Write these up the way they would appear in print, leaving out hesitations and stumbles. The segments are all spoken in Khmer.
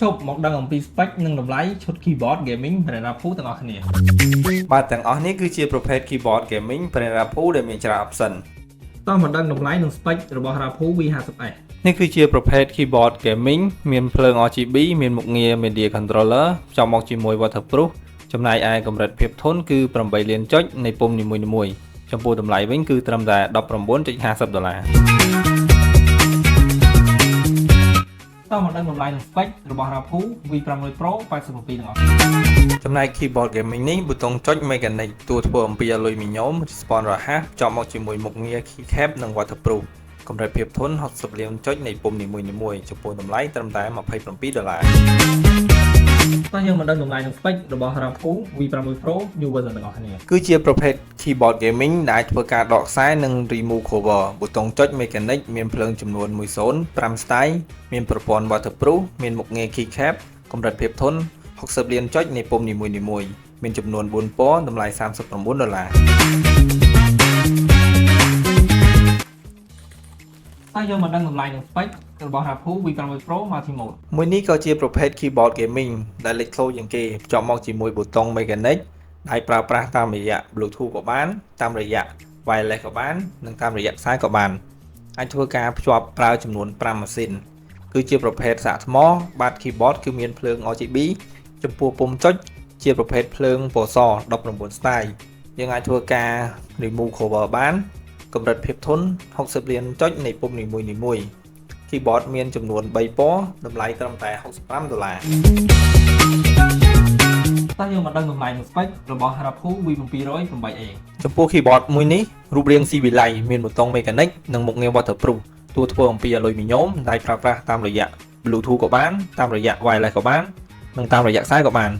ឈប់មកដឹងអំពី spec និងតម្លៃឈុត keyboard gaming brand Rapoo ទាំងអស់គ្នា។ បាទទាំងអស់នេះគឺជាប្រភេទ keyboard gaming brand Rapoo ដែលមានច្រើន option។ តោះមកដឹងតម្លៃនិង spec របស់ Rapoo V50S។ នេះគឺជាប្រភេទ keyboard gaming មានភ្លើង RGB មានមុខងារ media controller ភ្ជាប់មកជាមួយ waterproof ចំណែកឯកម្រិតភាពធន់គឺ8លានចុចនៃពុម្ពនីមួយៗចំពោះតម្លៃវិញគឺត្រឹមតែ19.50ដុល្លារ តោះមកដឹងតម្លៃនិង spec របស់ Rapoo V500 Pro 87ទាំងអស់។ ចំណែក keyboard gaming នេះប៊ូតុងចុច mechanic តួធ្វើអំពីអាលុយមីញ៉ូម response រហ័សភ្ជាប់មកជាមួយមុខងារ keycap និង waterproof កម្រិតភាពធន់60លានចុចនៃពុម្ពនីមួយៗចំពោះតម្លៃត្រឹមតែ27ដុល្លារ តោះយើងមកដឹងតម្លៃនិង spec របស់ Rapoo V500 Pro New version ទាំងអស់គ្នា។ គឺជាប្រភេទ keyboard gaming ដែលអាចធ្វើការដកខ្សែនិង remove cover ប៊ូតុងចុច mechanic មានភ្លើងចំនួន10 5 style មានប្រព័ន្ធ waterproof មានមុខងារ keycap កម្រិតភាពធន់60លានចុចនៃពុម្ពនីមួយៗមានចំនួន4ពណ៌តម្លៃ39ដុល្លារ តោះយើងមកដឹងតម្លៃនិង spec របស់ Rapoo V500 Pro Multi Mode។ មួយនេះក៏ជាប្រភេទ keyboard gaming ដែលលេចធ្លោជាងគេភ្ជាប់មកជាមួយប៊ូតុង mechanic ដែលប្រើប្រាស់តាមរយៈ Bluetooth ក៏បានតាមរយៈ wireless ក៏បាននិងតាមរយៈខ្សែក៏បានអាចធ្វើការភ្ជាប់ប្រើចំនួន5ម៉ាស៊ីនគឺជាប្រភេទសាកថ្មបាត keyboard គឺមានភ្លើង RGB ចំពោះពុម្ពចុចជាប្រភេទភ្លើងពណ៌ស19 style យើងអាចធ្វើការ remove cover បានកម្រិតភាពធន់60លានចុចនៃពុម្ពនីមួយៗ keyboard មានចំនួន3ពណ៌តម្លៃត្រឹមតែ65ដុល្លារ តោះយើងមកដឹងតម្លៃនិង spec របស់ Rapoo V708A។ ចំពោះ keyboard មួយនេះរូបរាងស៊ីវិល័យមានប៊ូតុង mechanic និងមុខងារ waterproof តួធ្វើអំពីអាលុយមីញ៉ូមដែលប្រើប្រាស់តាមរយៈ Bluetooth ក៏បានតាមរយៈ wireless ក៏បាននិងតាមរយៈខ្សែក៏បាន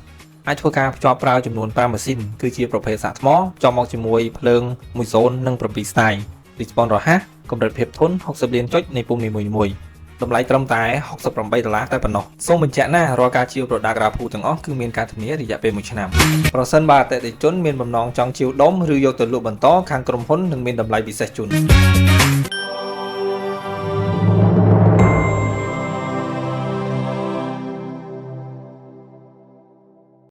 អាចធ្វើការភ្ជាប់ប្រើចំនួន5ម៉ាស៊ីនគឺជាប្រភេទសាកថ្មភ្ជាប់មកជាមួយភ្លើង10និង7 style response រហ័សកម្រិតភាពធន់60លានចុចនៃពុម្ពនីមួយៗតម្លៃត្រឹមតែ68ដុល្លារតែប៉ុណ្ណោះសូមបញ្ជាក់ណារាល់ការជាវ product Rapoo ទាំងអស់គឺមានការធានារយៈពេល1ឆ្នាំប្រសិនបើអតិថិជនមានបំណងចង់ជាវដុំឬយកទៅលក់បន្តខាងក្រុមហ៊ុននឹងមានតម្លៃពិសេសជូន។